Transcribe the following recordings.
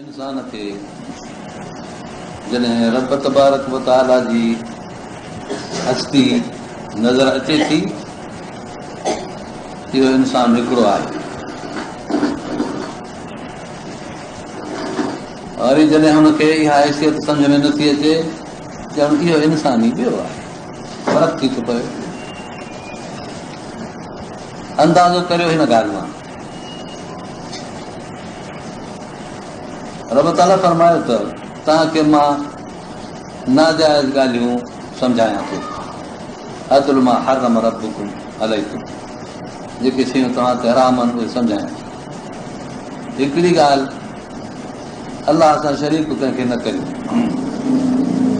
انسان کي جڏهن رب تبارڪ و تعاليٰ جي هستي نظر اچي ٿي، اهو انسان هڪڙو آهي. وري جڏهن هن کي اها حيثيت سمجه ۾ نٿي اچي، ڄڻ اهو انسان ئي ٻيو آهي. فرق ٿي ٿو پوي. اندازو ڪريو هن ڳالهه مان. رب تعاليٰ فرمايو ته توهان کي مان ناجائز ڳالهيون سمجهايان ٿو. اتل ما حرم ربڪم عليڪم جيڪي شيون توهان تي حرام آهن اهي سمجهايان ٿو. هڪڙي ڳالهه الله سان شريڪ ڪنهن کي نه ڪريو.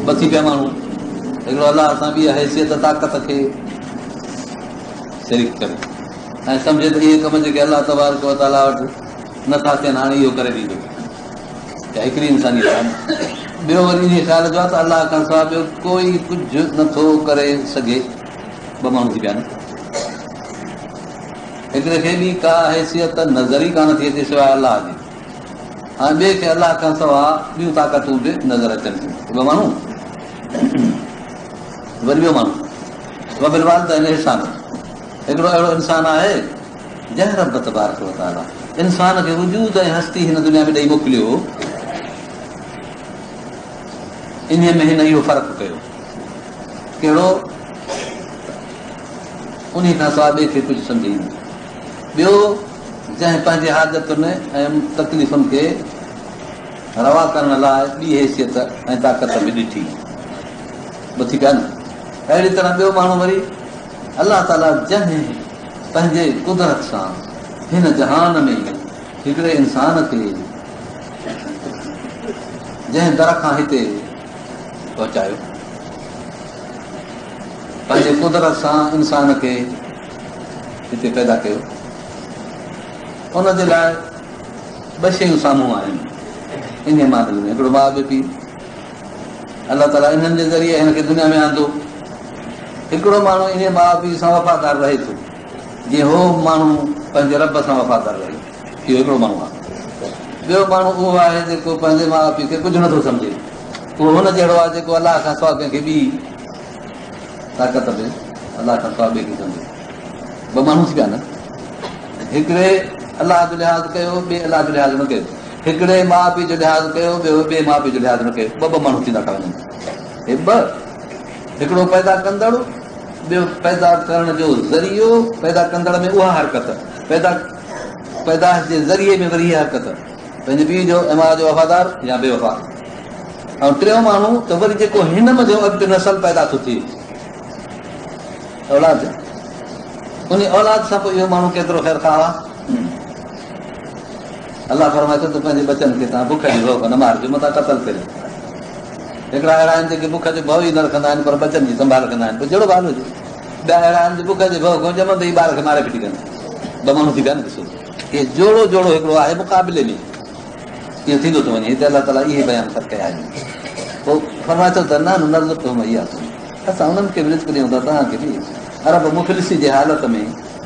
ٻه ٿي پيا ماڻهو، هڪڙو الله سان ٻي حيثيت طاقت کي شريڪ ڪري ۽ سمجهي ته اهي ڪم جيڪي الله تبارڪ وتعاليٰ وٽ نٿا ٿين هاڻي اهو ڪري ڏيندو. اها هڪڙي انسانيت آهي. ٻيو وري انهيء خيال جو آهي ته الله کان سواء ٻيو ڪوئي ڪجهه نٿو ڪري سگهي. ٻه ماڻهو ٿي پيا نه. هڪڙي کي ٻي ڪا حيثيت نظر ئي ڪانه ٿي اچي سواء الله جي ۽ ٻئي کي الله کان سواء ٻيون طاقتون به نظر اچن ٿيون. ٻه ماڻهو وري ٻيو ماڻهو وبالوالدين احسانا هڪڙو اهڙو انسان آهي جنهن رب تبارڪ وتعاليٰ انسان کي وجود ۽ هستي هن دنيا ۾ ڏئي موڪليو انهيء ۾ هن اهو فرق ڪيو ڪهڙو انهي کان سواء ٻئي کي ڪجهه سمجهي ئي نه ٻيو جنهن پنهنجي حاجتن ۽ تڪليفن کي روا ڪرڻ لاء ٻي حيثيت ۽ طاقت به ڏٺي ٻه ٿي پيا نه اهڙي طرح ٻيو ماڻهو وري الله تعاليٰ جنهن پنهنجي قدرت سان هن جهان ۾ هڪڙي انسان کي جنهن در کان هتي پهچايو پنهنجي قدرت سان انسان کي هتي پيدا ڪيو ان جي لاء ٻه شيون سامهون آهن انهي معاملي ۾ هڪڙو ماء ٻيو پيء الله تعاليٰ انهن جي ذريعي هن کي دنيا ۾ آندو. هڪڙو ماڻهو انهيء ماء پيء سان وفادار رهي ٿو، جيئن هو ماڻهو پنهنجي رب سان وفادار رهي. اهو هڪڙو ماڻهو آهي. ٻيو ماڻهو اهو آهي جيڪو پنهنجي ماء پيء کي ڪجهه نٿو سمجهي. اهو هن جهڙو آهي جيڪو الله کان سواء ڪنهن کي ٻي طاقت به الله کان سواء ٻئي کي سمجهي. ٻه ماڻهو ٿي پيا نه؟ هڪڙي الله جو لحاظ ڪيو، ٻئي الله جو لحاظ نه ڪيو. هڪڙي ماء پيء جو لحاظ ڪيو، ٻيو ٻئي ماء پيء جو لحاظ نه ڪيو. ٻه ٻه ماڻهو ٿيندا ٿا وڃن. هي ٻه، هڪڙو پيدا ڪندڙ، ٻيو پيدا ڪرڻ جو ذريعو، پيدا ڪندڙ ۾ اها حرڪت، پيدا پيدائش جي ذريعي ۾ وري هيء حرڪت، پنهنجي پيء جو ۽ ماء جو وفادار يا بي وفا. ۽ ٽيون ماڻهو ته وري جيڪو هن منجهون اڳتي نسل پيدا ٿو ٿئي، اولاد، ان اولاد سان پوء اهو ماڻهو ڪيترو خير خواهه آهي؟ الله فرمائي ٿو ته پنهنجي ٻچن کي توهان بک جي ڀؤ کان نه مارجو متان قتل ڪريو. هڪڙا اهڙا آهن جيڪي بک جو ڀؤ ئي نه رکندا آهن پر ٻچن جي سنڀال ڪندا آهن پوء جهڙو به حال هجي. ٻيا اهڙا آهن جو بک جي ڀؤ کان ڄمندي ئي ٻار کي ماري ڦٽي ڪن. ٻه ماڻهو ٿي پيا نه ڏسو اهي جوڙو جوڙو هڪڙو آهي مقابلي ۾ اهو ٿيندو ٿو وڃي هتي الله تعاليٰ اهي بيان سڀ ڪيا آهن. پوء فرمائي ٿو ته نحن نرزقهم واياڪم اسان انهن کي به رزق ڏيون ٿا توهان کي به. عرب مفلسي جي حالت ۾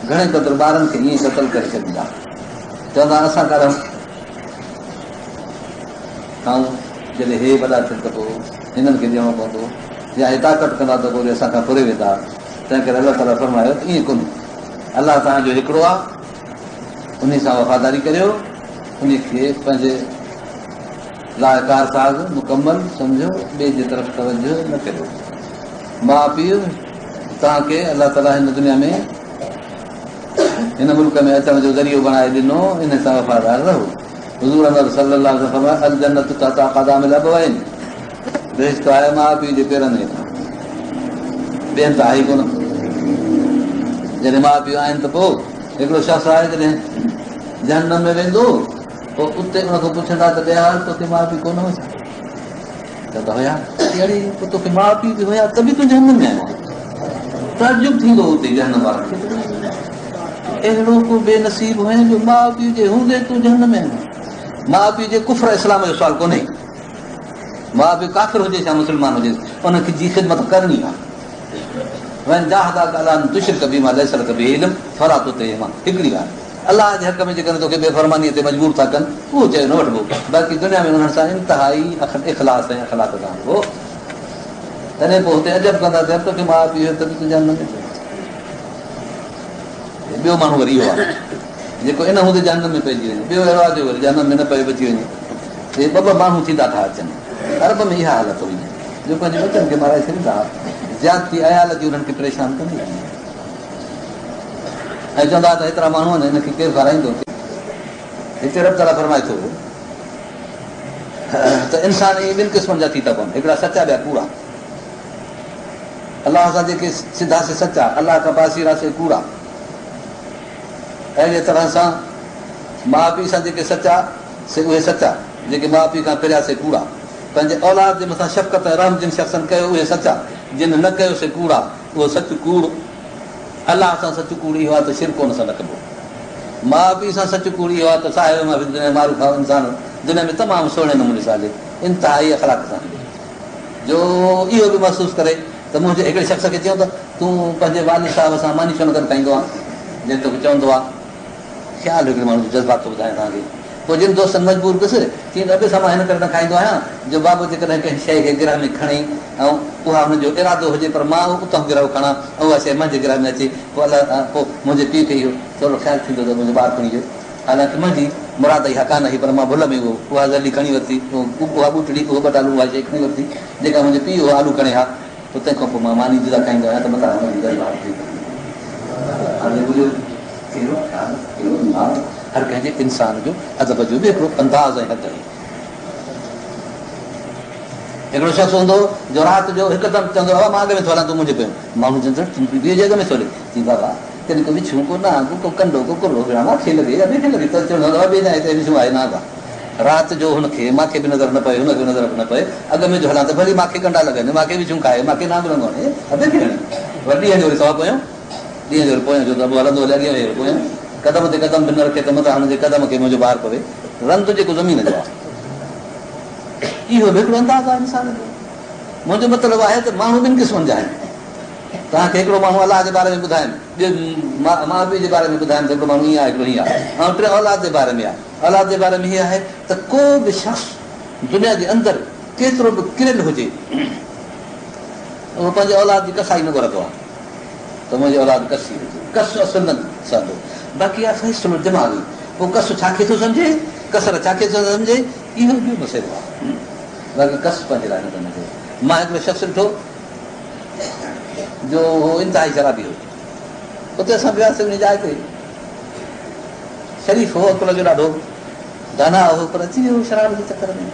گهڻي قدر ٻارن کي ائين قتل ڪري ڇڏيندا. چوندا اسان ڪڏهن کائون جڏهن هي وڏا ٿين ته پوء هنن کي ڏيڻو پوندو يا هي طاقت ڪندا ته پوء وري اسان کان ڦري ويندا. تنهن ڪري الله تعاليٰ فرمايو ته ائين ڪونهي الله توهان جو هڪڙو آهي انهي سان وفاداري ڪريو انهي کي پنهنجي لاء ڪارساز مڪمل سمجهو ٻئي جي طرف توجه نه ڪريو. ماء پيء توهان کي الله تعاليٰ هن دنيا ۾ هن ملڪ ۾ اچڻ جو ذريعو بڻائي ڏنو ان سان وفادار رهو. حضور انور صلي الله عليه وسلم فرمايو الجنة تحت اقدام الابوين بهشت آهي ماء پيء جي پيرن هيٺان ٻين ته آهي ڪونه. جڏهن ماء پيء آهن ته پوء هڪڙو شخص آهي جڏهن جهنم ۾ ويندو پوء اتي ان کان پڇندا ته ڏيال توکي ماء پيء ڪونه هو ڇا؟ چوندا هيا. اڙي پوء توکي ماء پيء به هيا ته به تون جهنم ۾ آيو آهين. تعجب ٿيندو اتي جهنم وارن کي ته اهڙو ڪو بي نصيب هئين جو ماء پيء جي هوندي تون جهنم ۾ آيو آهين. ماء پيء جي ڪفر اسلام جو سوال ڪونهي. ماء پيء ڪافر هجي يا مسلمان هجي ان کي جي خدمت ڪرڻي آهي. وان جاهداڪ علي ان تشرڪ بي ما ليس لڪ به علم فلا تطعهما هڪڙي ڳالهه. الله جي حق ۾ جيڪڏهن توکي بي فرمانيء تي مجبور ٿا ڪن، اهو چيو نه وٺبو. باقي دنيا ۾ انهن سان انتهائي اخلاص ۽ اخلاق سان هلبو. تڏهن پوء هتي عجب ڪندا ته يار توکي ماء پيء هيو ته به تون جهنم ۾ پيو. ٻيو ماڻهو وري اهو آهي جيڪو ان هوندي جهنم ۾ پئجي وڃي. ٻيو اهڙو آهي جو وري جهنم ۾ نه پئي بچي وڃي. اهي ٻه ٻه ماڻهو ٿيندا ٿا اچن. عرب ۾ اها حالت هئي جو پنهنجي ٻچن کي مارائي ڇڏيندا هئا. زيادتي عيال جي انهن کي پريشان ڪندي هئي. ۽ چوندا ته هيترا ماڻهو آهن هن کي ڪير کارائيندو؟ هتي رب تعاليٰ فرمائي ٿو ته انسان ائين ٻن قسمن جا ٿي ٿا پون، هڪڙا سچا ٻيا ڪوڙا. الله سان جيڪي سڌا سي سچا، الله کان پاسيرا سي ڪوڙا. اهڙيء طرح سان ماء پيء سان جيڪي سچا سي اهي سچا، جيڪي ماء پيء کان ڦريا سي ڪوڙا. پنهنجي اولاد جي مٿان شفقت ۽ رحم جن شخصن ڪيو اهي سچا، جن نه ڪيو سي ڪوڙا. اهو سچ ڪوڙ، الله سان سچ ڪوڙ اهو آهي ته شرڪ ان سان نه ڪبو. ماء پيء سان سچ ڪوڙ اهو آهي ته صاحب ما في الدنيا معروفا انسان دنيا ۾ تمام سهڻي نموني سان هلي، انتهائي اخلاق سان هلي. جو اهو به محسوس ڪري ته منهنجي هڪڙي شخص کي چيو ته تون پنهنجي والد صاحب سان ماني ڇو نه گڏ کائيندو آهين؟ جڏهن توکي چوندو آهي. خيال هڪڙي ماڻهو جو جذبات ٿو ٻڌايان توهان کي. پوء جن دوستن مجبور ڪيس، چيائين ته ابي سان مان هن ڪري نه کائيندو آهيان جو بابو جيڪڏهن ڪنهن شيء کي گرهه ۾ کڻي ۽ اها هن جو ارادو هجي پر مان اتان گرهه کڻان ۽ اها شيء منهنجي گرهه ۾ اچي پوء الله پوء منهنجي پيء کي اهو ٿورو خيال ٿيندو ته منهنجو ٻار کڻي ويو حالانڪه منهنجي مراد اها ڪانه هئي پر مان ڀل ۾ اهو اها ذري کڻي ورتي اها ٻوٽڙي اهو ٻٽالو اها شيء کڻي ورتي جيڪا منهنجو پيء اهو آلو کڻي ها پوء تنهن کان پوء مان ماني جدا کائيندو آهيان ته متان هن جي جذبات ٿئي هاڻي ٻڌو ڪهڙو خيال ڪهڙو انداز هر ڪنهن جي انسان جو ادب جو به هڪڙو انداز ۽ حد آهي. هڪڙو شخص هوندو هو جو رات جو هڪدم چوندو هو مان اڳ ۾ ٿو هلان تون منهنجي پويان. ماڻهو چوندو تون ٻئي جي اڳ ۾ ٿو هلين. چي بابا ڪڏهن ڪو وڇون ڪو نانگ ڪو ڪنڊو ڪو ڪرڙو ڀيڻا مان کي لڳي يا ٻئي کي لڳي ته چوندو هو ٻئي جا هتي وڇون آهي نانگ آهي. رات جو هن کي مان کي به نظر نه پئي هن کي به نظر نه پئي اڳ ۾ جو هلان ته ڀلي مان کي ڪنڊا لڳن مان کي وڇون کائي مان کي نانگ ڏنگ هڻي ابي کي هڻي وري ڏينهن جو وري سوا پويان. ڏينهن جو وري پويان ڇو ته ابو هلندو هلي اڳيان وري پويان قدم تي قدم به نه رکي ته متان هن جي قدم کي منهنجو بار پوي رند جيڪو زمين جو آهي اهو به هڪڙو انداز آهي انسان جو منهنجو مطلب آهي ته ماڻهو ٻن قسمن جا آهن توهان کي هڪڙو ماڻهو الله جي باري ۾ ٻڌايم ٻيو ماء پيء جي باري ۾ ٻڌايم ته هڪڙو ماڻهو ائين آهي هڪڙو هيئن آهي ۽ ٽيون اولاد جي باري ۾ آهي اولاد جي باري ۾ هيء آهي ته ڪو به شخص دنيا جي اندر ڪيترو به ڪريل هجي اهو پنهنجي اولاد جي ڪسائي نه گهرندو آهي ته منهنجي اولاد ڪسي هجي. ڪس اصل نه سهندو. باقي آهي فيصلو دماغي. پوء ڪس ڇا کي ٿو سمجهي، ڪسر ڇا کي ٿو سمجهي، اهو ٻيو مسئلو آهي. باقي ڪس پنهنجي لاء نه سمجهي. مان هڪڙو شخص ڏٺو جو هو انتهائي شرابي هو. اتي اسان به وياسين ان جاء تي. شريف هو، عقل جو ڏاڍو داناء هو، پر اچي ويو شراب جي چڪر ۾.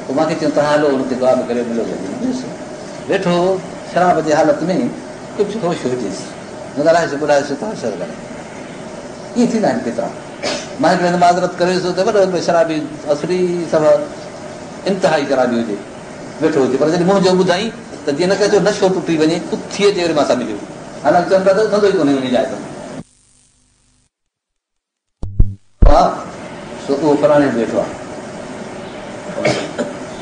پوء مان کي چيو توهان هلو هن کي دعا به ڪريو ملو. ويٺو هو شراب جي حالت ۾ ڪجهه هوش هجيس نه ڳالهائيس ٻولائيس ته هوش ڳالهائي ائين ٿيندا آهن ڪيترا مان هڪڙي هنڌ معذرت ڪري ويس ته وڏو هڪڙو شرابي اصلي سڀ انتهائي شرابي هجي ويٺو هجي پر جڏهن منهنجو ٻڌائين ته جيئن نه ڪنهن جو نشو ٽٽي وڃي اٿي اچي وري مان سان مليو حالانڪه چون پيا ته اٿندو ئي ڪونهي ان جاء تان آ سو اهو فلاڻي هنڌ ويٺو آ.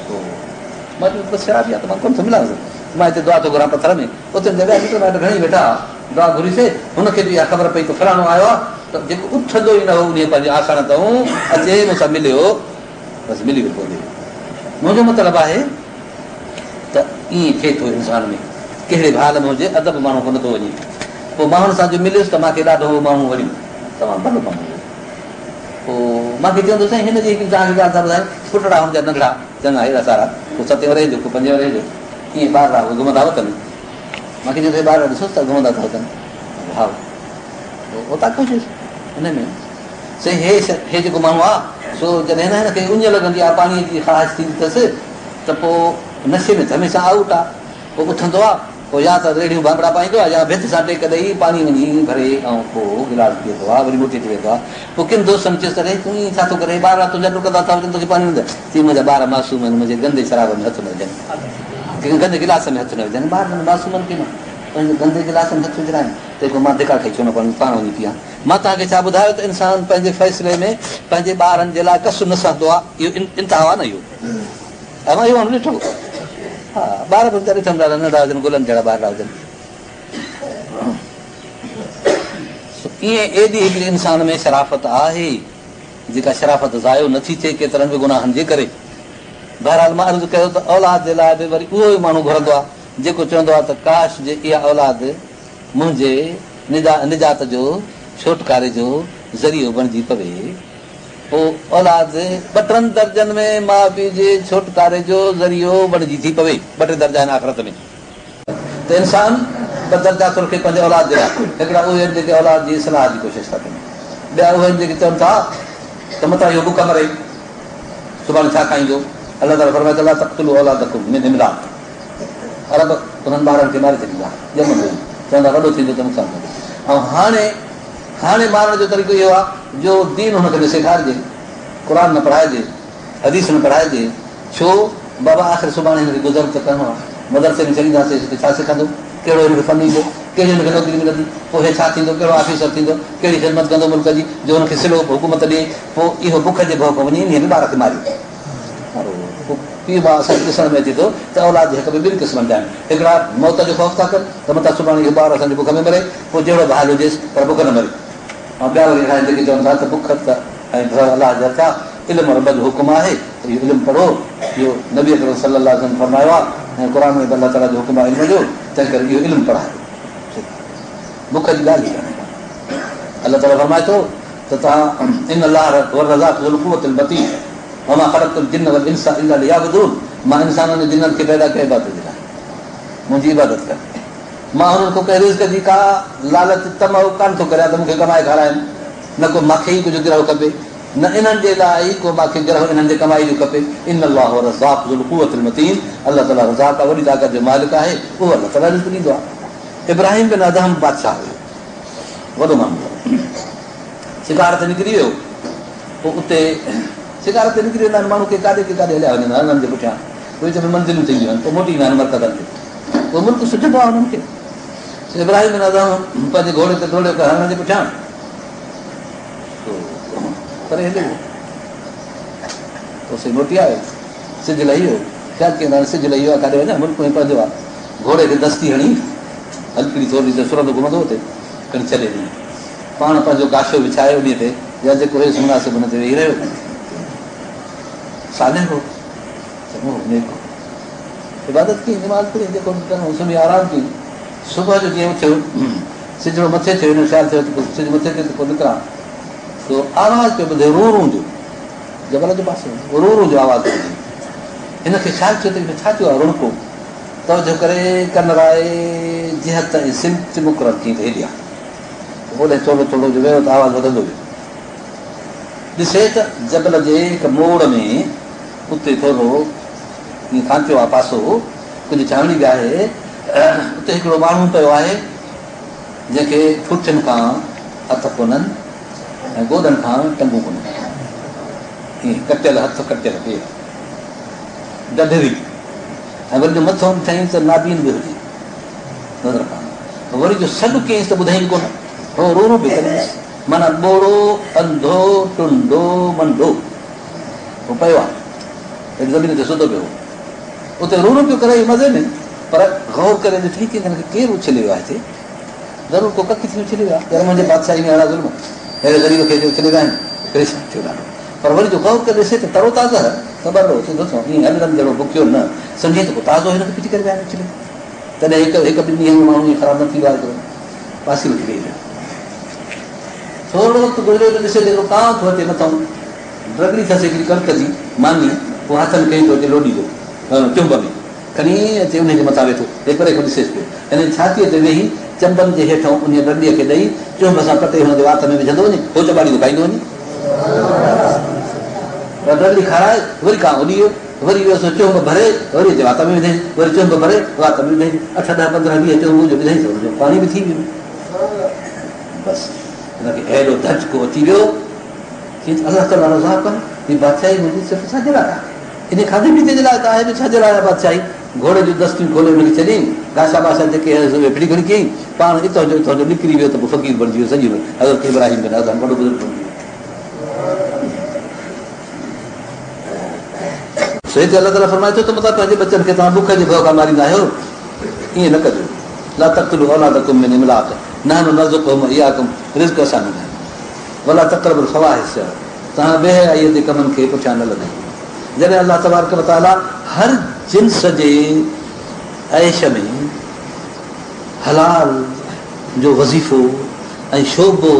سو مان چيو بس شرابي آ ته مان ڪونه ٿو ملانس. مان هتي دعا ٿو گهران پٿر ۾. اتي هن جا ٻيا مٽ مائٽ گهڻيئي ويٺا ها. دعا گهريسي. هن کي به اها خبر پئي ته فلاڻو آيو آ ته جيڪو اٿندو ئي نه هو انهيء پنهنجي آسڻ تئون اچي مون سان مليو. بس ملي ويو پوء منهنجو مطلب آهي ته ائين ٿئي ٿو انسان ۾ ڪهڙي به حال ۾ هجي ادب ماڻهو کان نٿو وڃي. پوء ماڻهن سان جو مليس ته مان کي ڏاڍو ماڻهو وڻيو. تمام ڀلو ماڻهو هو. پوء مان کي چوندو سائين هن جي هڪڙي توهان کي ڳالهه ٿا ٻڌايون، پٽڙا هن جا ننڍڙا چڱا هيڏا سارا، ڪو ستين ورهين جو ڪو پنجين ورهين جو، ائين ٻارڙا اهي گهمندا وتن. مان کي چوندو هي ٻارڙا ڏسوس ٿا گهمندا ٿا وتن. ها پوء اوطاق هجيس ان ۾. سائين هي هي جيڪو ماڻهو آ سو جڏهن نه هن کي اڃ لڳندي آ پاڻيء جي خواهش ٿيندي اٿس ته پوء نشي ۾ ته هميشه آئوٽ آ پوء اٿندو آ پوء يا ته ريڙهيون بانبڙا پائيندو آهي يا ڀت سان ٽيڪ ڏئي پاڻي وڃي ڀري ۽ پوء گلاس پيئندو آهي وري موٽي اچي ويندو آهي. پوء ڪن دوستن چيس ته اڙي تون ائين ڇا ٿو ڪرين ٻارڙا تنهنجا ڊڪندا ٿا وڃن توکي پاڻي نه چي منهنجا ٻار معصوم آهن منهنجي گندي شراب ۾ هٿ نه وجهن ڪنهن گندي گلاس ۾ هٿ نه وجهن ٻارڙن معصومن کي مان پنهنجي گندي گلاس ۾ هٿ وجهرايان تنهن کان مان ڌڪا کائي ڇو نه پاڻ وڃي پيئان. مان توهان کي ڇا ٻڌايو ته انسان پنهنجي فيصلي ۾ پنهنجي ٻارن جي لاء ڪس نه سهندو آهي اهو انتها آهي نه اهو. ۽ مان اهو ماڻهو ڏٺو. ها ٻار به ويچارا ڏٺم ڏاڍا ننڍا هجن گلن جهڙا ٻارڙا هجن. ائين ايڏي هڪڙي انسان ۾ شرافت آهي، جيڪا شرافت ضايع نه ٿي ٿئي ڪيترن به گناهن جي ڪري. بهرحال مان عرض ڪيو ته اولاد جي لاء به وري اهو ئي ماڻهو گهرندو آهي، جيڪو چوندو آهي ته ڪاش جي اها اولاد منهنجي نجات جو، ڇوٽڪاري جو، ذريعو بڻجي پوي. پوء اولاد ٻه ٽن درجن ۾ ماء پيء جي ڇوٽڪاري جو ذريعو بڻجي ٿي پوي. ٻه ٽي درجا آهن آخرت ۾. ته انسان ٻه درجا ٿو رکي پنهنجي اولاد جي لاء، هڪڙا اهي آهن جيڪي اولاد جي اصلاح جي ڪوشش ٿا ڪن، ٻيا اهي آهن جيڪي چون ٿا ته متان اهو بک مري، سڀاڻي ڇا کائيندو؟ الله تعاليٰ فرمائي ٿو لا تقتلوا اولادڪم من املاق، عرب انهن ٻارن کي ماري ڇڏيندا ڄمندي ئي، چوندا وڏو ٿيندو ته نقصان ڪندو. ۽ هاڻي هاڻي مارڻ جو طريقو اهو آهي جو دين هن کي نه سيکارجي، قرآن نه پڙهائجي، حديث نه پڙهائجي، ڇو بابا آخر سڀاڻي هن کي گذر ته ڪرڻو آهي، مدرسي ۾ ڇڏينداسين ته ڇا سکندو، ڪهڙو هن کي فن ايندو، ڪهڙي هن کي نوڪري ملندي، پوء هي ڇا ٿيندو، ڪهڙو آفيسر ٿيندو، ڪهڙي خدمت ڪندو ملڪ جي جو هن کي صلو حڪومت ڏئي، پوء اهو بک جي ڀؤ کان وڃي انهيء ۾ ٻار کي ماريو. پيء ماء اسان کي ڏسڻ ۾ اچي ٿو ته اولاد جي حق ۾ ٻن قسمن جا آهن، هڪڙا موت جو خوف ٿا ڪن ته متان سڀاڻي اهو ٻار اسان جي بک ۾ مري، پوء جهڙو به حال هجيس پر بک نه مري. ۽ ٻيا وري اهڙا آهن جيڪي چون ٿا ته بک ته ۽ ڀؤ الله جي هٿ آهي، علم رب جو حڪم آهي ته اهو علم پڙهو، اهو نبي اڪرم صلي الله عليه وسلم فرمايو آهي ۽ قرآن ۾ به الله تعاليٰ جو حڪم آهي علم جو، تنهن ڪري اهو علم پڙهايو. بک جي ڳالهه ئي ڪانهي ڪا. الله تعاليٰ فرمائي ٿو ته توهان ان الله هو الرزاق ذو القوة المتين وما خلقت الجن والانس الا ليعبدون مان انسانن ۽ جنن کي پيدا ڪيو عبادت جي لاء، منهنجي عبادت ڪن. مان هنن کان ڪنهن رزق جي ڪا لالچ، طمع، ڪانه ٿو ڪريان ته مون کي ڪمائي کارائن، نه ڪو مان کي ئي ڪجهه گرهه کپي، نه انهن جي لاء ئي ڪو مان کي گرهه انهن جي ڪمائي جو کپي. ان الله هو الرزاق ذو القوة المتين الله تعاليٰ رزاق آهي، وڏي طاقت جو مالڪ آهي، اهو الله تعاليٰ رزق ڏيندو آهي. ابراهيم بن ادهم بادشاهه هيو، وڏو ماڻهو هو. شڪار تي نڪري ويو، پوء اتي شڪار تي نڪري ويندا آهن ماڻهو ڪي ڪاڏي ڪي ڪاڏي هليا وڃن هرڻن جي پٺيان، وچ ۾ منزلون ٿينديون آهن، پوء موٽي ايندا آهن مرڪزن تي. اهو ملڪ سجهندو آهي انهن کي. ابراهيم بن ادهم پنهنجي گهوڙي تي ڊوڙيو ته هرڻ جي پٺيان پري هليو ويو. پوء سائين موٽي آيو، سج لهي ويو. خيال ڪيائين ته هاڻي سج لهي ويو آهي، ڪاڏي وڃان، ملڪ ۾ پنهنجو آهي. گهوڙي کي دستي هڻي هلڪڙي ٿورڙي ته سرندو گهمندو اتي کڻي ڇڏي ڏني. پاڻ پنهنجو گاشو وڇائي انهيء تي يا جيڪو هيس مناسب ان تي ويهي رهيو. صالح هو، چڱو هو، نيڪ هو. عبادت ڪئي، نماز پڙهي، جيڪو به ڪرڻو هو سمهي آرام ڪيائين. صبح جو جيئن اٿيو، سج مٿي ٿيو، هن جو خيال ٿيو ته سج مٿي ٿئي ته پوء نڪران. سو آواز پيو ٻڌي رون رون جو، جبل جو پاسو هو، رون رون جو آواز پيو ٻڌي. هن کي خيال ٿيو ته هن ڇا ٿيو آهي رڙڪو. توجه ڪري ڪنرائي جهت ۽ سمت مقرر ڪيائين ته هيڏي آ. اوڏانهن ٿورو ٿورو جو ويو ته آواز وڌندو ويو. ڏسي ته جبل جي هڪ موڙ ۾ اتي ٿورو ائين کانچو آ پاسو، ڪجهه ڇانوڻي به آهي، اتي هڪڙو ماڻهو پيو آهي، جنهن کي ٺوٺين کان هٿ ڪونهن ۽ گوڏن کان ٽنگون ڪونهن. ائين ڪٽيل هٿ ڪٽيل پير، ڍڍري ۽ وري جو مٿو ڏٺائين ته نابين به هجي نظر کان، وري جو سڏ ڪيائينس ته ٻڌائين به ڪونه، هو رو رو پيو ڪري بس، معنيٰ ٻوڙو، انڌو، ٽنڊو، منڊو هو پيو آهي. هيٺ زمين تي ستو پيو هو. اتي رو رو پيو ڪري مزي ۾، پر غور ڪري ڏٺائين ته هن کي ڪير اڇلي ويو آهي هتي؟ ضرور ڪو ڪک ٿي اڇلي ويو آهي. يار منهنجي بادشاهي ۾ اهڙا ظلم، اهڙي غريب کي هتي اڇلي ويا آهن. پريشان ٿيو ڏاڍو. پر وري جو غور ڪري ڏسي ته ترو تازه، سٻرو، سڌو سنئون، ائين هرڻن جهڙو بکيو نه، سمجهي ته ڪو تازو هن کي ڦٽي ڪري ويا آهن اڇلي. تڏهن هڪ هڪ ٻن ڏينهن ۾ ماڻهو ائين خراب نه ٿيندو آهي. هڪڙو پاسي وٺي ويهي رهيو. ٿورڙو وقت گذريو ته ڏسي ته هڪڙو ڪانء ٿو اچي مٿئون. ڊڳڙي اٿس هڪڙي ڪڻڪ جي ماني، اها هٿ ۾ کڻي ٿو اچي لوڏيندو، چهنب ۾ کڻي اچي انهيء جي مٿان ويٺو. هي پري کان ڏسيس پيو. هن جي ڇاتيء تي ويهي، چنبن جي هيٺئون انهيء ڊڳڙيء کي ڏئي، چهنب سان پٽي هن جي وات ۾ وجهندو وڃي، هو چٻاڙيندو کائيندو وڃي. اها ڊڳڙي کارائي، وري ڪانء اڏي ويو. وري ويو سو چهنب ڀري، وري اچي وات ۾ وڌائين. وري چهنب ڀري، وات ۾ وڌائين. اٺ، ڏهه، 15، 20 چهنبون جو وڌائين سو هن جو پاڻي به ٿي ويو. بس هن کي اهڙو ڌچڪو اچي ويو. چيائين ته الله تعاليٰ رزاق آهي، هي بادشاهي منهنجي صرف ڇا جي لاء آهي؟ انهيء کاڌي پيتي جي لاء ته آهي، ٻيو ڇا جي لاء آهي بادشاهي؟ گهوڙي جون دستيون کولي ان کي ڇڏيائين، گاشا باشا جيڪي هيس اهي ڦڙي کڻي ڪيائين، پاڻ اتان جو اتان جو نڪري ويو ته پوء فقير بڻجي ويو سڄي عمر حضرت ابراهيم بن ادهم وڏو بزرگ بڻجي ويو. سو هتي الله تعاليٰ فرمائي ٿو ته متان پنهنجي ٻچن کي توهان بک جي ڀؤ کان ماريندا آهيو، ائين نه ڪجو. لا تقتلوا اولادڪم من املاق. نحن نرزقهم واياڪم، رزق اسان ڏيندا آهيون. ولا تقربوا الفواحش، توهان بي حيائيء جي ڪمن کي پٺيان نه لڳو. جڏهن الله تبارڪ وتعاليٰ هر جنس جي عيش ۾ حلال جو وظيفو ۽ شعبو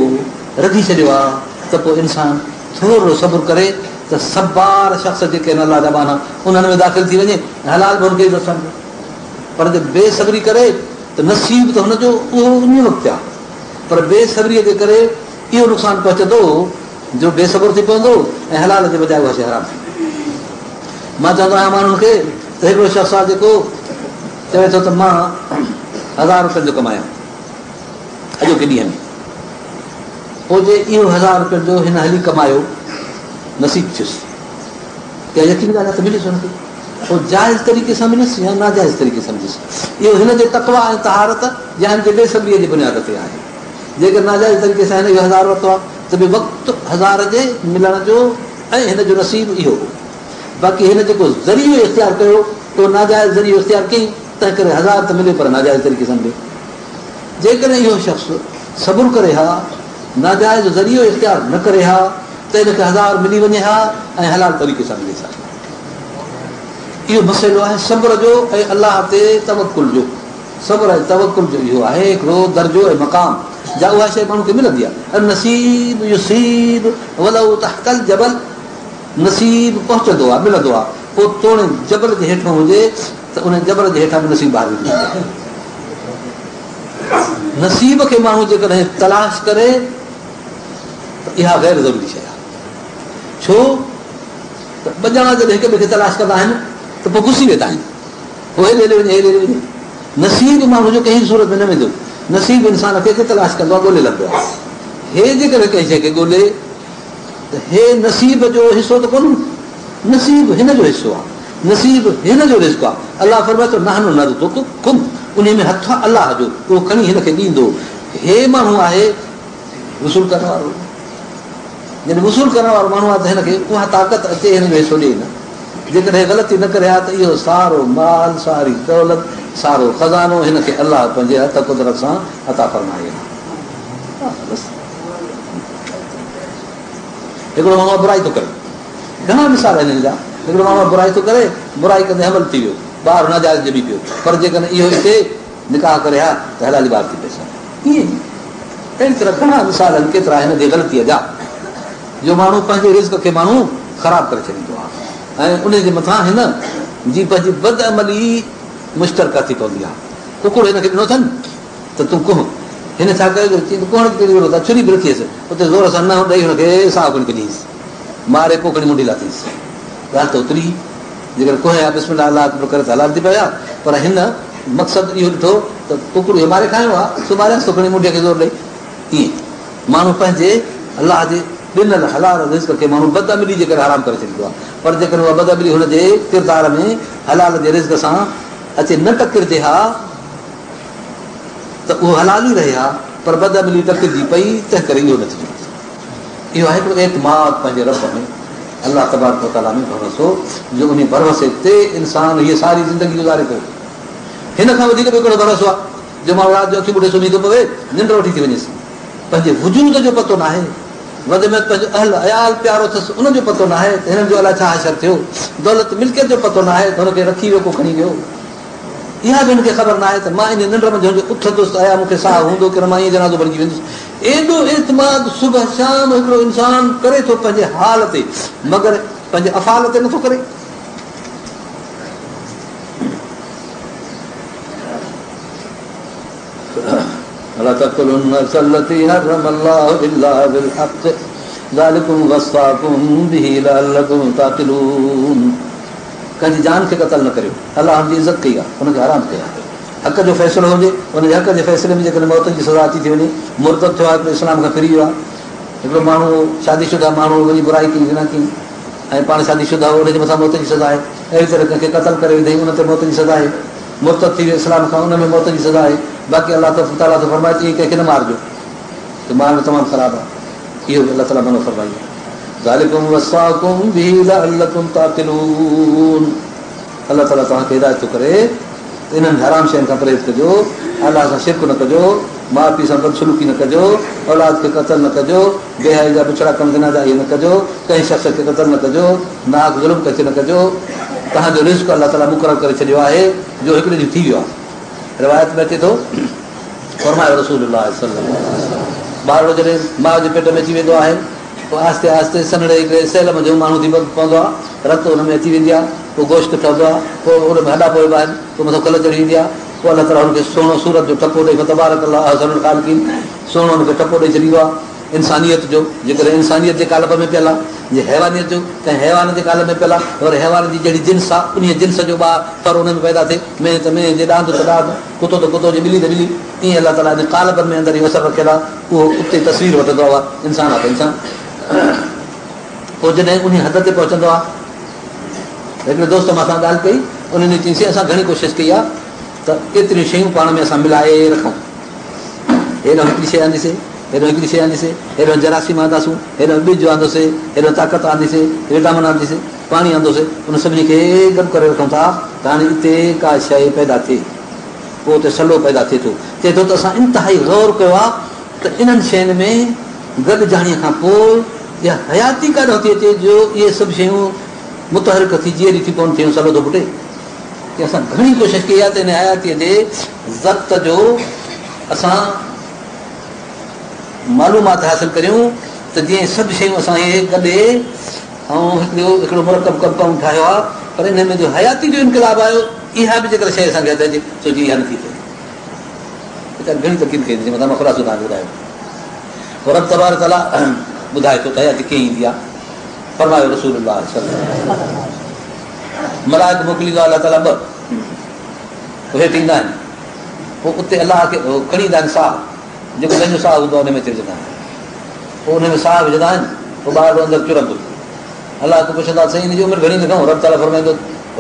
رکي ڇڏيو آهي ته پوء انسان ٿورڙو صبر ڪري ته صبار شخص جيڪي آهن الله جا ٻانها انهن ۾ داخل ٿي وڃي ۽ حلال به هن کي عزت سمجهي پر جي بي صبري ڪري ته نصيب ته هن جو اهو انهي وقت آهي پر بي صبريء جي ڪري اهو نقصان پهچندو جو بي صبر ٿي پوندو ۽ حلال جي بجاء اها شيء حرام ٿي ويندي. مان چوندو آهيان ماڻهن کي ته هڪڙو شخص آهي جيڪو چوي ٿو ته مان هزار روپين جو ڪمايان اڄوڪي ڏينهن ۾، پوء جي اهو هزار روپين جو هن هلي ڪمايو نصيب ٿيس، اها يقيني ڳالهه آهي ته مليس هن کي، پوء جائز طريقي سان مليس يا ناجائز طريقي سان مليس، اهو هن جي تقويٰ ۽ طهارت يا هن جي بي صبريء جي بنياد تي آهي. جيڪر ناجائز طريقي سان هن اهو هزار ورتو آهي ته به وقت هزار جي ملڻ جو ۽ هن جو نصيب اهو هو. باقي هن جيڪو ذريعو اختيار ڪيو اهو ناجائز ذريعو اختيار ڪيائين تنهن ڪري هزار ته مليو پر ناجائز طريقي سان مليو. جيڪڏهن اهو شخص صبر ڪري ها، ناجائز ذريعو اختيار نه ڪري ها ته هن کي هزار ملي وڃي ها ۽ حلال طريقي سان مليس ها. اهو مسئلو آهي صبر جو ۽ الله تي توڪل جو. صبر ۽ توڪل جو اهو آهي هڪڙو درجو ۽ مقام جا اها شيء ماڻهو کي ملندي آهي. النصيب يصيب ولو تحت الجبل نصيب پهچندو آهي ملندو آهي پوء توڻي جبل جي هيٺون هجي ته ان جبل جي هيٺان به نصيب ٻاهر نڪري ايندو آهي. نصيب کي ماڻهو جيڪڏهن تلاش ڪري ته اها غير ضروري شيء آهي. ڇو ته ٻه ڄڻا جڏهن هڪ ٻئي کي تلاش ڪندا آهن ته پوء گسي ويندا آهن. پوء هيڏي هليو وڃي هيڏي هليو وڃي. نصيب ماڻهو جو ڪنهن به صورت ۾ نه ويندو. نصيب انسان کي اچي تلاش ڪندو آهي ڳولي لهندو آهي. هي جيڪڏهن ڪنهن شيء کي ڳولي ته هي نصيب جو حصو ته ڪونهي. نصيب هن جو حصو آهي. نصيب هن جو رزق آهي. الله فرمائي ٿو نحن نرزقڪم انهي ۾ هٿ آهي الله جو اهو کڻي هن کي ڏيندو. هي ماڻهو آهي وصول ڪرڻ وارو. جڏهن وصول ڪرڻ وارو ماڻهو آهي ته هن کي اها طاقت اچي هن جو حصو ڏئي نه. جيڪڏهن غلطي نه ڪري ها ته اهو سارو مال، ساري دولت، سارو خزانو هن کي الله پنهنجي هٿ قدرت سان عطا فرمائي ها. بس هڪڙو ماڻهو برائي ٿو ڪري. گهڻا مثال آهن هن جا. هڪڙو ماڻهو برائي ٿو ڪري، برائي ڪندي حمل ٿي ويو، ٻار ناجائز ڄمي پيو، پر جيڪڏهن اهو اتي نڪاح ڪري ها ته حلالي ٻار ٿي پئيس ها. ائين ئي اهڙي طرح گهڻا مثال آهن ڪيترا هن جي غلطيء جا جو ماڻهو پنهنجي رزق کي ماڻهو خراب ڪري ڇڏيندو آهي ۽ ان جي مٿان هن جي پنهنجي بدعملي مشترڪه ٿي پوندي آهي. ڪڪڙ هن کي ڏنو اٿن ته تون ڪهه. هن ڇا ڪيو جو چيائين ته ڪهڻ جي ڪهڙي ضرورت آهي، ڇري به رکي هيس، اتي زور سان ننهن ڏئي هن کي ساهه کڻي ڪڍيس، ماري پوء کڻي منڍي لاٿيس. ڳالهه ته اوتري ئي، جيڪڏهن ڪهي ها بسم الله الله اڪبر ڪري ته حلال ٿي پوي ها، پر هن مقصد اهو ڏٺو ته ڪڪڙ اهو ماري کائڻو آهي، سو ماريانس ٿو کڻي منڍيء کي زور ڏئي. ائين ماڻهو پنهنجي الله جي ڏنل حلال رزق کي ماڻهو بدعملي جي ڪري حرام ڪري ڇڏيندو آهي، پر جيڪڏهن اها بدعملي هن جي ڪردار ۾ حلال جي رزق سان اچي نه ٽڪرجي ها ته اهو حلال ئي رهي ها، پر بدعملي ٽڪرجي پئي، تنهن ڪري اهو نتيجو نڪتو. اهو آهي هڪڙو اعتماد پنهنجي رب ۾، الله تبارڪ وتعاليٰ ۾ ڀروسو، جو انهي ڀروسي تي انسان هيء ساري زندگي گذاري ٿو. هن کان وڌيڪ ٻيو ڪهڙو ڀروسو آهي، جو ماڻهو رات جو اکيون ٻوٽي سمهي ٿو پوي، ننڊ وٺي ٿي وڃيس، پنهنجي وجود جو پتو ناهي، وڌ ۾ وڌ پنهنجو اهل عيال پيارو اٿس، ان جو پتو ناهي ته هنن جو الائي ڇا حشر ٿيو، دولت ملڪيت جو پتو ناهي ته هن کي رکي ويو ڪو کڻي ويو. اها به هن کي خبر ناهي ته مان انهيء ننڊ منجهه جو اٿندس ته آيا مون کي ساهه هوندو ڪي نه مان ائين جنازو بڻجي ويندس. ايڏو اعتماد صبح شام هڪڙو انسان ڪري ٿو پنهنجي حال تي مگر پنهنجي افعال تي نٿو ڪري. ولا تقتلوا النفس التي حرم الله الا بالحق ذلڪم وصاڪم به لعلڪم تعقلون ڪنهن جي جان کي قتل نه ڪريو، الله هن جي عزت ڪئي آهي، ان کي حرام ڪيو آهي. حق جو فيصلو هجي، ان جي حق جي فيصلي ۾ جيڪڏهن موت جي سزا اچي ٿي وڃي، مرتد ٿيو آهي، هڪڙو اسلام کان ڦري ويو آهي، هڪڙو ماڻهو هو، شادي شده ماڻهو هو، وڃي برائي ڪئي، زنا ڪئي ۽ پاڻ شادي شده هو، ان جي مٿان موت جي سزا آهي. اهڙي طرح ڪنهن کي قتل ڪري وڌئي، ان تي موت جي سزا آهي. مرتد ٿي ويو اسلام کان، ان ۾ موت جي سزا آهي. باقي الله تعاليٰ ٿو فرمائي ته ائين ڪنهن کي نه مارجو، ته مارڻ تمام خراب آهي. اهو به الله تعاليٰ منع فرمائي آهي. ذلڪم وصاڪم به لعلڪم تعقلون الله تعاليٰ توهان کي هدايت ٿو ڪري ته انهن حرام شين کان پرهيز ڪجو، الله سان شرڪ نه ڪجو، ماء پيء سان بدسلوڪي نه ڪجو، اولاد کي قتل نه ڪجو، بي حيائي جا بڇڙا ڪم زنا جا اهي نه ڪجو، ڪنهن شخص کي قتل نه ڪجو، ناحق ظلم ڪنهن کي نه ڪجو، توهان جو رزق الله تعاليٰ مقرر ڪري ڇڏيو آهي، جو هڪڙي ڏينهن ٿي ويو آهي. روايت ۾ اچي ٿو، فرمايو رسول الله صلي الله عليه وسلم، ٻارڙو جڏهن ماء جي پيٽ ۾ اچي ويندو آهي، پوء آهستي آهستي سنهڙي هڪڙي سيل منجهون ماڻهو ٿي پوندو آهي، رت ان ۾ اچي ويندي آهي، پوء گوشت ٺهندو آهي، پوء ان ۾ هڏا پوئبا آهن، پوء مٿان کل چڙهي ويندي آهي، پوء الله تعاليٰ هن کي سهڻو صورت جو ٺپو ڏئي فتبارڪ الله احسن الخالقين سهڻو هن کي ٺپو ڏئي ڇڏيندو آهي. انسانيت جو جيڪڏهن انسانيت جي قالب ۾ پيل آهي، جي حيوانيت جو ڪنهن حيوان جي قالب ۾ پيل آهي ته وري حيوان جي جهڙي جنس آهي انهيء جنس جو ٻار ڦر ان ۾ پيدا ٿئي، مينهن ته مينهن، جي ڏاند ته ڏاند، ڪتو ته ڪتو، جي ٻلي ته ٻلي. ائين الله تعاليٰ انهن قالبن ۾ اندر اهو اثر رکيل آهي، اهو اتي تصوير وٺندو آهي، اها انسان آهي ته انسان. پوء جڏهن انهي حد تي پهچندو آهي، هڪڙي دوست مان سان ڳالهه ڪئي، انهن چيائين اسان گهڻي ڪوشش ڪئي آهي ته ڪيتريون شيون پاڻ ۾ اسان ملائي رکون. هيڏانهن هڪڙي شيء آنديسي، هيڏانهن هڪڙي شيء آنديسي، هيڏانهن جراثيم آنداسون، هيڏانهن ٻج آندوسي، هيڏانهن طاقت آنديسي، وٽامن آنديسي، پاڻي آندوسي، ان سڀني کي گڏ ڪري رکون ٿا ته هاڻي اتي ڪا شيء پيدا ٿئي. پوء اتي سلو پيدا ٿئي ٿو. چئي ٿو ته اسان انتهائي غور ڪيو آهي ته انهن شين ۾ گڏجاڻيء کان پوء اها حياتي ڪاڏانهن ٿي اچي جو اهي سڀ شيون متحرڪ ٿي جيئري ٿي پون ٿيون سلو ٿو ڦٽي. چي اسان گهڻي ڪوشش ڪئي آهي ته ان حياتيء جي ضبط جو اسان معلومات حاصل ڪريون ته جيئن سڀ شيون اسان اهي گڏي ۽ هڪڙو هڪڙو مرڪب ڪمپائونڊ ٺاهيو آهي پر انهي ۾ جو حياتي جو انقلاب آيو اها به جيڪر شيء اسان کي هٿ اچي سو جي اها نٿي ٿئي. ويچاري گهڻي تلقين ڪئي جنهن مٿان مان خلاصو توهان کي ٻڌايو. پوء رب تبارڪ تعاليٰ ٻڌائي ٿو ته حياتي ڪيئن ايندي آهي. فرمايو رسول الله صلي الله عليه وسلم ملائڪ موڪليندو آهي الله تعاليٰ ٻه پوء هيٺ ايندا آهن پوء اتي الله کي کڻي ايندا آهن ساهه جيڪو جنهن جو ساهه هوندو آهي ان ۾ اچي وجهندا آهن پوء ان ۾ ساهه وجهندا آهن پوء ٻارڙو اندر چرندو الله کي پڇندا سائين هن جي عمر گهڻي لکون رب تعاليٰ فرمائيندو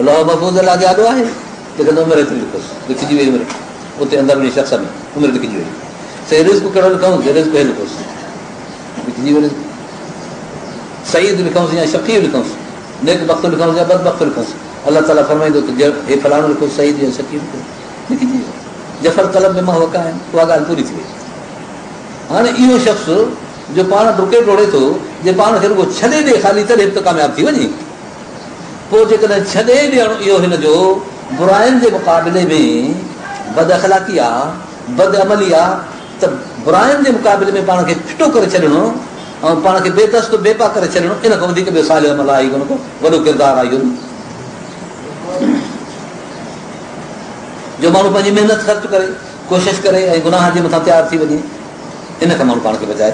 لوح محفوظ الله جي آڏو آهي لکندو عمر ايتري لکوس لکجي وئي عمر اتي اندر وڃي شخص ۾ عمر لکجي وئي سائين رزق ڪهڙو لکون رزق هي لکوس لکجي ويو رزق سعيد لکونس يا شقي لکونس نيڪ بخت لکونس يا بد بخت لکونس الله تعاليٰ فرمائيندو ته هي فلاڻو لکوس سعيد يا شقي لکوس لکجي ويو جف القلم بما هو ڪائن اها ڳالهه پوري ٿي وئي هاڻي اهو شخص جو پاڻ ڊڪي ڊوڙي ٿو جي پاڻ کي رڳو ڇڏي ڏي خالي تڏهن به ته ڪامياب ٿي وڃي پوء جيڪڏهن ڇڏي ڏيڻ اهو هن جو براين جي مقابلي ۾ بد اخلاقي آ، بد عملي آ ته براين جي مقابلي ۾ پاڻ کي ڦٽو ڪري ڇڏڻو ۽ پاڻ کي بي دست بي پا ڪري ڇڏڻو ان کان وڌيڪ ٻيو صالح عمل آهي ئي ڪونه ڪو وڏو ڪردار آهي اهو جو ماڻهو پنهنجي محنت خرچ ڪري ڪوشش ڪري ۽ گناهه جي مٿان تيار ٿي وڃي ان کان ماڻهو پاڻ کي بچائي.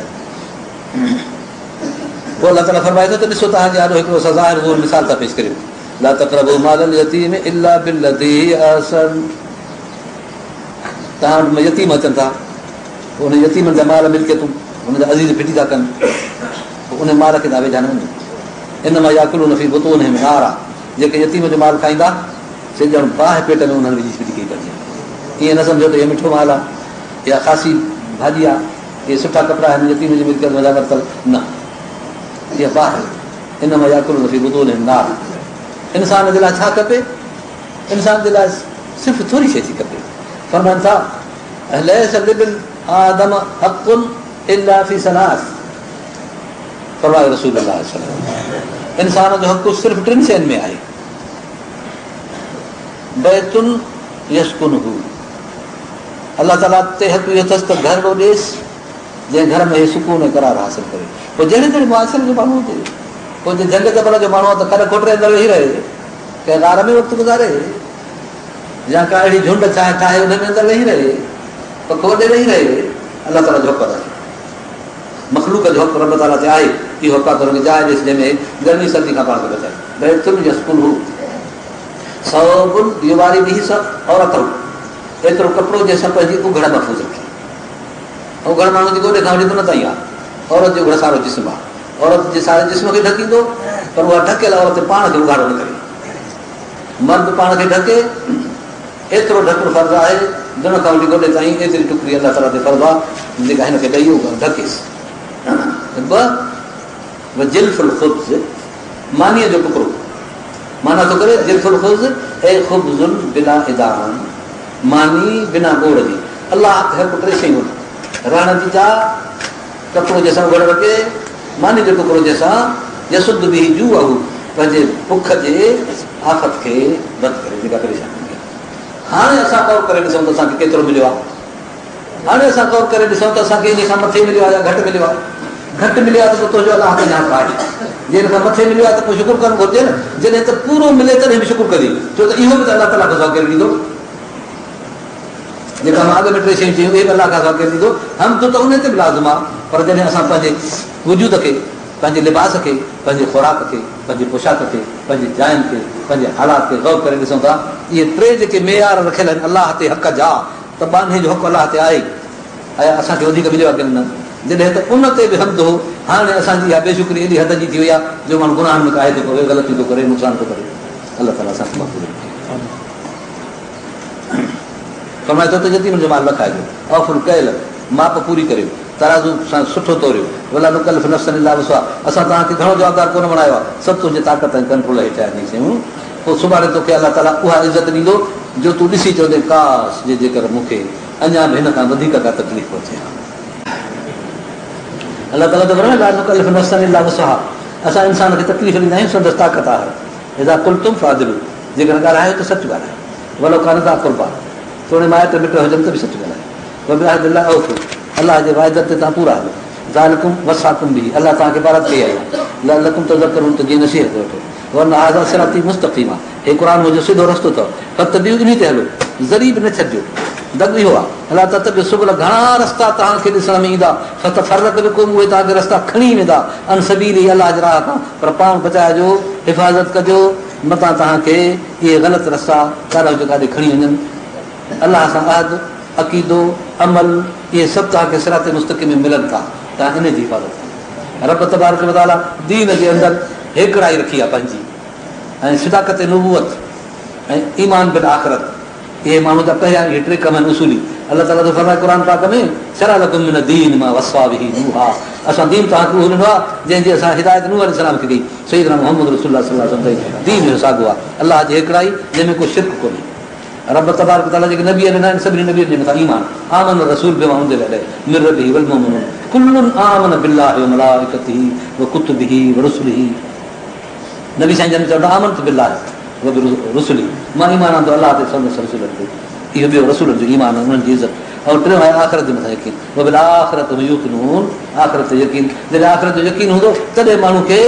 پوء الله تعاليٰ فرمائي ٿو ته ڏسو توهان جي آڏو هڪڙو اسان ظاهر ظهور مثال ٿا پيش ڪريون لا تقربوا مال اليتيم الا بالتي هي احسن توهان وٽ يتيم اچن ٿا پوء انهن يتيمن جا مال ملڪيتون هن جا عزيز ڦٽي ٿا ڪن پوء ان مال کي توهان ويجها نه وڃو انما ياڪلون في بطونهم نارا جيڪي يتيم جو مال کائيندا سي ڄڻ باهه پيٽ ۾ انهن وجهي ڦٽي ڪئي پنهنجي ائين نه سمجهو ته هي مٺو مال آهي يا خاصي ڀاڄي آهي اهي سٺا ڪپڙا آهن يتيم جي ملڪيت منجهان ورتل نه اها باهه انما ياڪلون في بطونهم نارا انسان جي لاء ڇا کپي انسان جي لاء صرف ٿوري شيء ٿي کپي فرمائن ٿا ليس لابن آدم حق الا في ثلاث فرمايو رسول الله صلي الله عليه وسلم انسان جو حق صرف ٽن شين ۾ آهي بيت يسڪنه الله تعاليٰ تي حق اهو اٿس ته گهرڙو ڏيس جنهن گهر ۾ هي سڪون ۽ قرار حاصل ڪري. پوء جهڙي تهڙي معاشري جو ماڻهو هجي، پوء جي جهنگ جبل جو ماڻهو آهي ته کڏ کوٽري اندر ويهي رهي، ڪنهن غار ۾ وقت گذاري يا ڪا اهڙي جهنڊ ڇانء ٺاهي ان ۾ اندر ويهي رهي، پکو اڏي ويهي رهي، الله تعاليٰ جو حق ادا ٿيو. مخلوق جو حق رب تعاليٰ تي آهي، اهو حق آهي ته هن کي جاء ڏيس جنهن ۾ گرمي سردي کان پاڻ کي بچائي. بيت يسڪنه ثوب يواري به عورته ايترو ڪپڙو جنهن سان پنهنجي اگهڙ محفوظ رکي. اگهڙ ماڻهو جي گوڏي کان وٺي بن تائين آهي. عورت جي اگهڙ سارو جسم آهي. عورت جي ساري جسم کي ڍڪيندو پر اها ڍڪيل عورت پاڻ کي اگهاڙو نه ڪري. مرد پاڻ کي ڍڪي ايترو ڍڪڻ فرض آهي دن کان وٺي گوڏي تائين ايتري ٽڪري الله تعاليٰ تي فرض آهي جيڪا هن کي ڏئي اهو ڍڪيس. ٻه جلف الخبز مانيء جو ٽڪرو معنيٰ ٿو ڪري جلف الخبز اي خبز بلا ادام. ماني بنا ٻوڙ جي. الله تي حق ٽي شيون آهن، رهڻ جي جاء، ڪپڙو جنهن سان اگهڙ رکي، ماني جو ٽڪرو جنهن سان يسد به جوعه پنهنجي بک جي آفت کي بند ڪري جيڪا پريشاني هوندي آهي. هاڻي اسان غور ڪري ڏسون ته اسان کي ڪيترو مليو آهي. هاڻي اسان غور ڪري ڏسون ته اسان کي انهي کان مٿي مليو آهي يا گهٽ مليو آهي. گهٽ مليو آهي ته پوء تنهنجو الله تي حق آهي. جي ان کان مٿي مليو آهي ته پوء شڪر ڪرڻ گهرجي نه. جڏهن ته پورو ملي تڏهن به شڪر ڪجي، ڇو ته اهو به ته الله تعاليٰ کان سواء ڪير ڏيندو؟ جيڪا مان اڳ ۾ ٽي شيون چيون اهي به الله کان سواء ڪير ڏيندو؟ حمد ته انهي تي به لازم آهي، پر جڏهن اسان پنهنجي وجود کي، پنهنجي لباس کي، پنهنجي خوراڪ کي، پنهنجي پوشاڪ کي، پنهنجي جاين کي، پنهنجي حالات کي غور ڪري ڏسون ٿا، اهي ٽي جيڪي معيار رکيل آهن الله تي حق جا، ته ٻانهي جو حق الله تي آهي، آيا اسان کي وڌيڪ مليو آهي ڪين نه؟ جڏهن ته ان تي به حمد هو، هاڻي اسان جي اها بي شڪري ايڏي حد جي ٿي وئي آهي جو ماڻهو گناهن ۾ ڪاهي ٿو پوي، غلطيون ٿو ڪري، نقصان ٿو ڪري. الله تعاليٰ اسان کي محفوظ رکي. فرمائي ٿو ته يتيمن جو مال نه کائجو، اوفوا الڪيل، ماپ پوري ڪريو، ترازو سان سٺو توريو، ولا نڪلف نفسا الا وسعها، اسان توهان کي گهڻو جوابدار ڪونه بڻايو آهي، سڀ تنهنجي طاقت ۽ ڪنٽرول هيٺ آهن اهي شيون. پوء سڀاڻي توکي الله تعاليٰ اها عزت ڏيندو جو تون ڏسي چوندين ڪاش جي جيڪر مون کي اڃا به هن کان وڌيڪ ڪا تڪليف پهچي ها. الله تعاليٰ ٿو فرمائي لا نڪلف نفسا الا وسعها اسان انسان کي تڪليف ڏيندا آهيون سندس طاقت آهر. اذا قلتم فاعدلوا جيڪڏهن ڳالهايو ته سچ ڳالهايو ولو ڪان ذا قربيٰ توڻي مائٽ مٽ هجن ته به سچ ڳالهايو وبعهد الله اوفوا الله جي واعدن تي توهان پورا هلو ذالڪم وصاڪم به الله توهان کي پارت ڪئي آهي لعلڪم تذڪرون ته جيئن نصيحت وٺو. وان هذا صراطي مستقيما هي قرآن منهنجو سڌو رستو اٿو فاتبعوه انهي تي هلو ذري به نه ڇڏجو دڳ اهو آهي ولا تتبعوا السبل گهڻا رستا توهان کي ڏسڻ ۾ ايندا فتفرق بڪم اهي توهان کي رستا کڻي ويندا عن سبيله الله جي راهه کان پر پاڻ بچائجو حفاظت ڪجو متان توهان کي اهي غلط رستا ڪاڏانهن جو ڪاڏي کڻي وڃن الله سان عهد عقيدو عمل اهي سڀ توهان کي صراط مستقيم ۾ ملن ٿا توهان انهي جي حفاظت ڪجو رب تبارڪ وتعاليٰ دين جي اندر هيڪڙائي رکي آهي پنهنجي ۽ صداقت نبوت ۽ ايمان بالآخرت اهي ماڻهو جا پهريان اهي ٽي ڪم آهن اصولي الله تعاليٰ ٿو فرمائي قرآن پاڪ ۾ شرع لڪم من الدين ما وصي به نوحا اسان دين توهان کي اهو ڏنو آهي جنهن جي اسان هدايت نوح عليه السلام کي ڪئي سيدنا محمد رسول الله صلي الله عليه وسلم تائين دين اهو ساڳو آهي الله جي هيڪڙائي جنهن ۾ ڪو شرڪ ڪونهي رب تبارڪ وتعاليٰ جيڪي نبي ڏنا آهن سڀني نبين جي مٿان ايمان آمن الرسول بما انزل اليه من ربه والمؤمنون ڪل آمن بالله وملائڪته وڪتبه ورسله نبي سائين جن چوندا آمنت بالله وبرسله مان ايمان آندو الله تي سندس رسولن تي اهو ٻيو رسولن جو ايمان انهن جي عزت ۽ ٽيون آهي آخرت جي مٿان يقين وبالآخرة هم يوقنون آخرت تي يقين جڏهن آخرت جو يقين هوندو تڏهن ماڻهو کي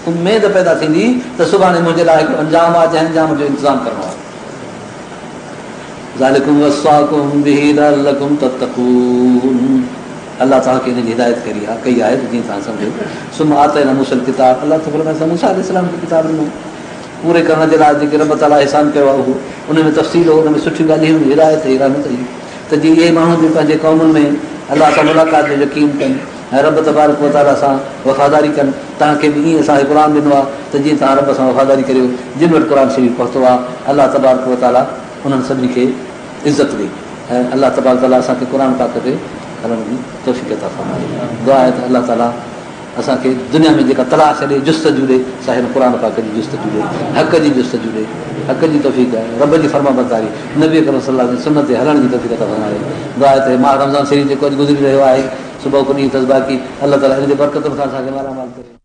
اميد پيدا ٿيندي ته سڀاڻي منهنجي لاء هڪڙو انجام آهي جنهن انجام جو انتظام ڪرڻو آهي ذلڪم وصاڪم به لعلڪم تتقون الله توهان کي ان جي هدايت ڪري آهي ڪئي آهي ته جيئن توهان سمجهو ثم آتينا موسي الڪتاب الله ٿو فرمائي اسان موسيٰ عليه السلام کي ڪتاب ڏنو پوري ڪرڻ جي لاء جيڪي رب تعاليٰ احسان ڪيو آهي اهو ان ۾ تفصيل هو ان ۾ سٺيون ڳالهيون هيون هدايت هئي رحمت هئي ته جيئن اهي ماڻهو به پنهنجي قومن ۾ الله سان ملاقات جو يقين ڪن ۽ رب تبارڪ وتعاليٰ سان وفاداري ڪن، توهان کي به ائين اسان هي قرآن ڏنو آهي ته جيئن توهان رب سان وفاداري ڪريو، جن وٽ قرآن شريف پهتو آهي الله تبارڪ وتعاليٰ انهن سڀني کي عزت ڏئي ۽ الله تبارڪ وتعاليٰ اسان کي قرآن پاڪ تي هلڻ جي توفيق عطا فرمائي. دعا آهي ته الله تعاليٰ اسان کي دنيا ۾ جيڪا تلاش ڏي، جستجو ڏي، سا هن قرآن پاڪ جي جستجو ڏي، حق جي جستجو ڏي، حق جي توفيق ۽ رب جي فرمانبرداري، نبي اڪرم صلي الله عليه وسلم جي سنت تي هلڻ جي توفيق عطا فرمائي. دعا آهي ته هي ماهه رمضان شريف جيڪو اڄ گذري رهيو آهي، صبح ڪو ڏينهن اٿس باقي، الله تعاليٰ ان جي برڪتن سان اسان کي مالا مال ڪري.